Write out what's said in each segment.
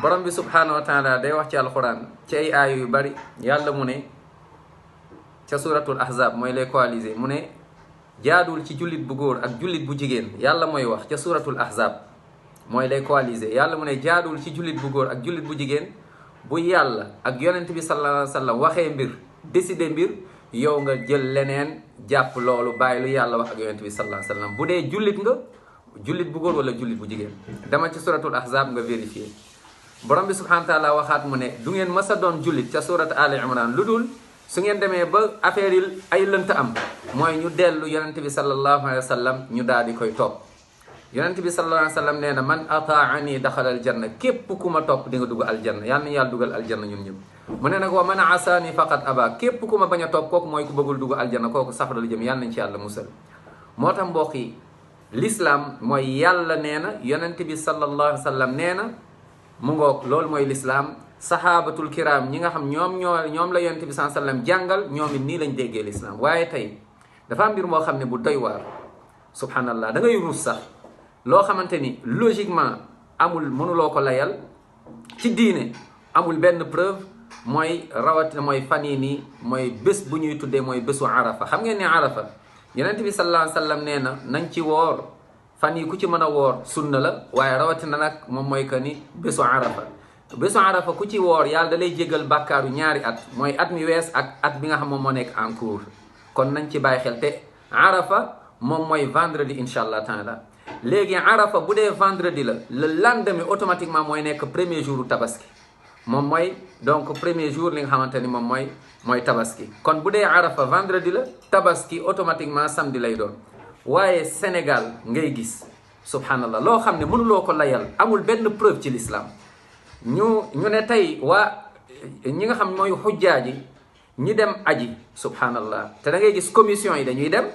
borom bi subhanahu wa taala day wax ci alquran ci ay aaya yu bari yàlla mu ne ca suratul ahzab mooy les coalisés mu ne jaadul ci jullit bu góor ak jullit bu jigéen yàlla mooy wax ca suratul ahzab mooy les coalisés yàlla mu ne jaadul ci jullit bu góor ak jullit bu jigéen bu yàlla ak yonent bi sallallahu alayhi wa sallam waxee mbir décider mbir yow nga jël leneen jàpp loolu bàyyi lu yàlla wax ak yonent bi sallallahu alayhi wa sallam bu dee jullit nga jullit bu góor wala jullit bu jigéen dama ci suratul ahzab nga vérifier borom bi subhanahu wa taala waxaat mu ne du ngeen mës a doon jullit ca surat ali imran lu dul su ngeen demee ba affaire yi ay lënt am mooy ñu dellu yonent bi sallallahu alayhi wa sallam ñu daal di koy topp yonent bi sallallahu alayhi wa sallam nee na man ataani daxala aljanna képp ku ma topp di nga dugg aljanna yàlla na yàlla dugal aljanna ñun ñëpp mu ne nag wa man asaani faqat aba képp ku ma bañ a topp kooku mooy ku bëggul dugg aljanna kooku safara la jëm yàlla nañ ci yàlla musal moo tax mbokk yi l'islam mooy yàlla nee na yonent bi sallallahu alayhi wa sallam nee na mu ngoog loolu mooy l'islam sahabatul kiram ñi nga xam ñoom la yonent bi sallallahu alayhi wa sallam jàngal ñoom it nii lañ déggee l'islam waaye tey dafa am mbir moo xam ne bu doy waar subhanallah da ngay ruus sax loo xamante ni logiquement amul mënuloo ko layal ci diine amul benn preuve mooy rawatina mooy fan yii nii mooy bés bu ñuy tuddee mooy bésu arafa xam ngeen ne arafa yonent bi sallallahu alayhi wa sallam nee na nañ ci woor fan yi ku ci mën a woor sunna la waaye rawatina nag moom mooy que ni bésu arafa ku ci woor yàlla da lay jégal bàkkaaru ñaari at mooy at mi wees ak at bi nga xam moom moo nekk en cours kon nañ ci bàyyi xel te arafa moom mooy vendredi incha allah taala léegi arafa bu dee vendredi la le lendemain automatiquement mooy nekk premier jour tabaski moom mooy donc premier jour li nga xamante ni moom mooy tabaski kon bu dee arafa vendredi la tabaski automatiquement samedi lay doon waaye Sénégal ngay gis subhanallah loo xam ne mënuloo ko layal amul benn preuve ci l'islam ñu ne tey waa ñi nga xam mooy xujjaaji ñi dem aji subhanallah te da ngay gis commission yi dañuy dem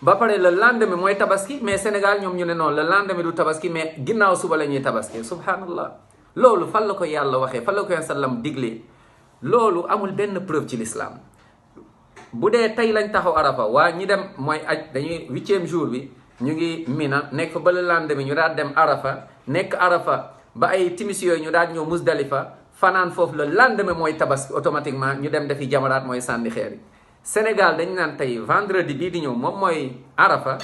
ba pare le lendemain mooy tabaski mais Sénégal ñoom ñu ne noonu le lendemain du tabaski mais ginnaaw suba la ñuy tabaski subhanallah loolu fan la ko yàlla waxee fan la ko sallam diglee loolu amul benn preuve ci l'islam bu dee tey lañ taxaw arafa waa ñi dem mooy aj dañuy 8e jour bi ñu ngi mina nekk fa ba le lendemain ñu daal dem arafa nekk arafa ba ay timis yooyu ñu daal ñëw musdalifa fanaan foofu le lendemain mooy tabaski automatiquement ñu dem defi jamaraat mooy sànni xeer yi Sénégal dañ naan tey vendredi bii di ñëw moom mooy arafa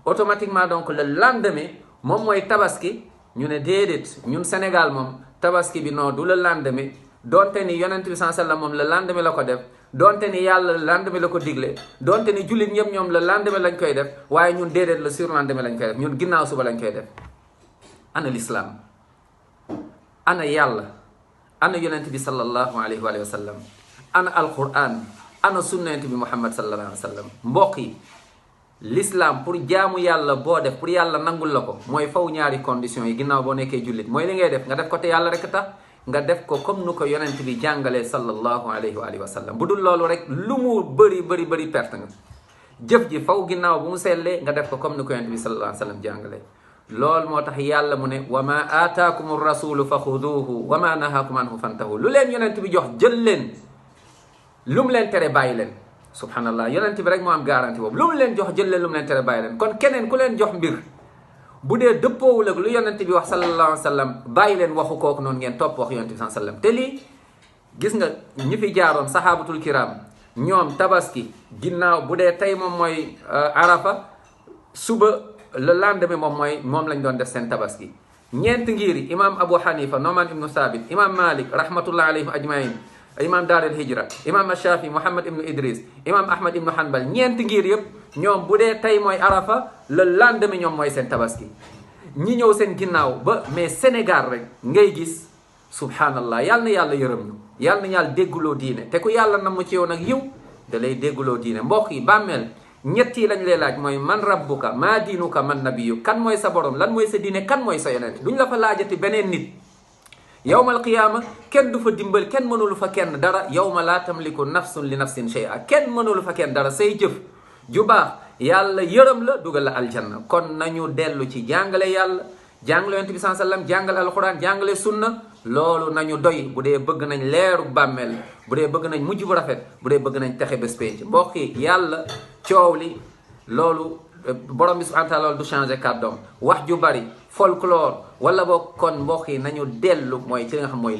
automatiquement donc le lendemain moom mooy tabaski ñu ne déedéet ñun Sénégal moom tabaski bi non du le lendemain donte ni yonent bi sallallahu alayhi wasallam moom le lendemain la ko def donte ni yàlla le lendemain la ko digle donte ni jullit ñëpp ñoom le lendemain lañ koy def waaye ñun déedéet le surlendemain lañ koy def ñun ginnaaw suba lañ koy def ana l'islam ana yàlla ana yonent bi sallallahu alayhi wa sallam ana alquran ana sunnat bi Muhammad sallallahu alayhi wa sallam mbokk yi l'islam pour jaamu yàlla boo def pour yàlla nangul la ko mooy faw ñaari conditions yi ginnaaw boo nekkee jullit mooy li ngay def nga def ko te yàlla rek tax nga def ko comme nu ko yonent bi jàngalee sallallahu alayhi wa sallam bu dul loolu rek lu mu bëri perte nga jëf ji faw ginnaaw bu mu sellee nga def ko comme nu ko yonent bi sallallahu alayhi wa sallam jàngalee loolu moo tax yàlla mu ne wa ma aataakum rasulu fa xuduuhu wa ma nahaakum anhu fantahu lu leen yonent bi jox jël leen lu mu leen tere bàyyi leen subhanallah yonent bi rek moo am garantie boobu lu mu leen jox jël leen lu mu leen tere bàyyi leen kon keneen ku leen jox mbir bu dee dëppoowul ak lu yonent bi wax sallallahu alayhi wa sallam bàyyi leen waxu kooku noonu ngeen topp wax yonent bi sallallahu alayhi wa sallam te lii gis nga ñi fi jaaroon sahabatul kiram ñoom tabaski ginnaaw bu dee tey moom mooy arafa suba le lendemain moom lañ doon def seen tabaski ñeent ngiri imam Abu Hanifa Nu'man ibnu Thabit imam Malik rahmatullah alayhim ajmain imam Dar al Hijra imam Shafi Muhammad ibnu Idris imam Ahmad ibnu Hanbal ñeent ngir yëpp ñoom bu dee tey mooy arafa le lendemain ñoom mooy seen tabaski ñi ñëw seen ginnaaw ba mais Sénégal rek ngay gis subhanallah yàlla na yàlla yërëm ñu yàlla na yàlla dégguloo diine te ku yàlla na mu ci yow nag yiw da lay dégguloo diine mbokk yi bàmmeel ñett yi lañ lay laaj mooy man rabbuka maa diinuka man nabiyu kan mooy sa borom lan mooy sa diine kan mooy sa yonent duñ la fa laajati beneen nit yawmal qiyaama kenn du fa dimbal kenn mënulu fa kenn dara yawma laa tamliku nafsun li nafsin shay'a kenn mënulu fa kenn dara say jëf ju baax yàlla yërëm la dugal la aljanna kon nañu dellu ci jàngale yàlla jàngale yonent bi sallallahu alayhi wasallam jàngale alquran jàngale sunna loolu nañu doy bu dee bëgg nañ leeru bàmmeel bu dee bëgg nañ mujj bu rafet bu dee bëgg nañ texe bés penc mbokk yi yàlla coow li loolu borom bi subhanahu wa taala du changer kàddoom wax ju bari folklore wala boog kon mbokk yi nañu dellu mooy ci li nga xam mooy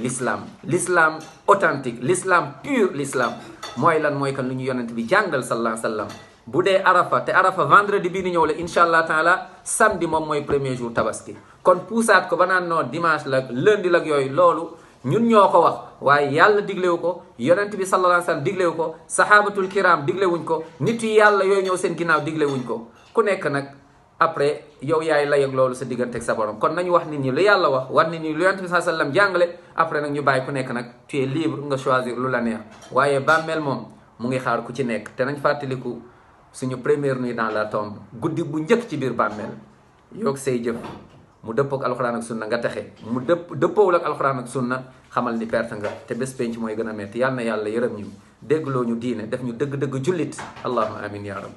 l'islam authentique l'islam pur l'islam mooy lan mooy kan lu ñu yonent bi jàngal sallallahu alayhi wa sallam bu dee arafa te arafa vendredi bii di ñëw la incha allah taala samedi moom mooy premier jour tabaski kon puusaat ko ba naan noo dimanche la lundi la yooyu loolu ñun ñoo ko wax waaye yàlla diglewu ko yonent bi sallallahu alayhi wa sallam diglewu ko sahabatul kiram diglewuñ ko nit yi yàlla yooyu ñëw seen ginnaaw diglewuñ ko ku nekk nag après yow yaay lay ak loolu sa diggante ak sa borom kon nañu wax nit ñi lu yàlla wax nit ñi lu yonent bi sallallahu alayhi wa sallam jàngale après nag ñu bàyyi ku nekk nag tu es libre nga choisir lu la neex waaye bàmmeel moom mu ngi xaar ku ci nekk te nañ fàttaliku suñu première nuit dans la tombe guddi bu njëkk ci biir bàmmeel yoog say jëf mu dëppook alxuraan ak sunna nga texe mu dëppoowul ak alxuraan ak sunna xamal ni perte nga te bés penc mooy gën a metti yàlla na yàlla yërëm ñu déggloo ñu diine def ñu dëgg-dëgg jullit allahumma amin ya rab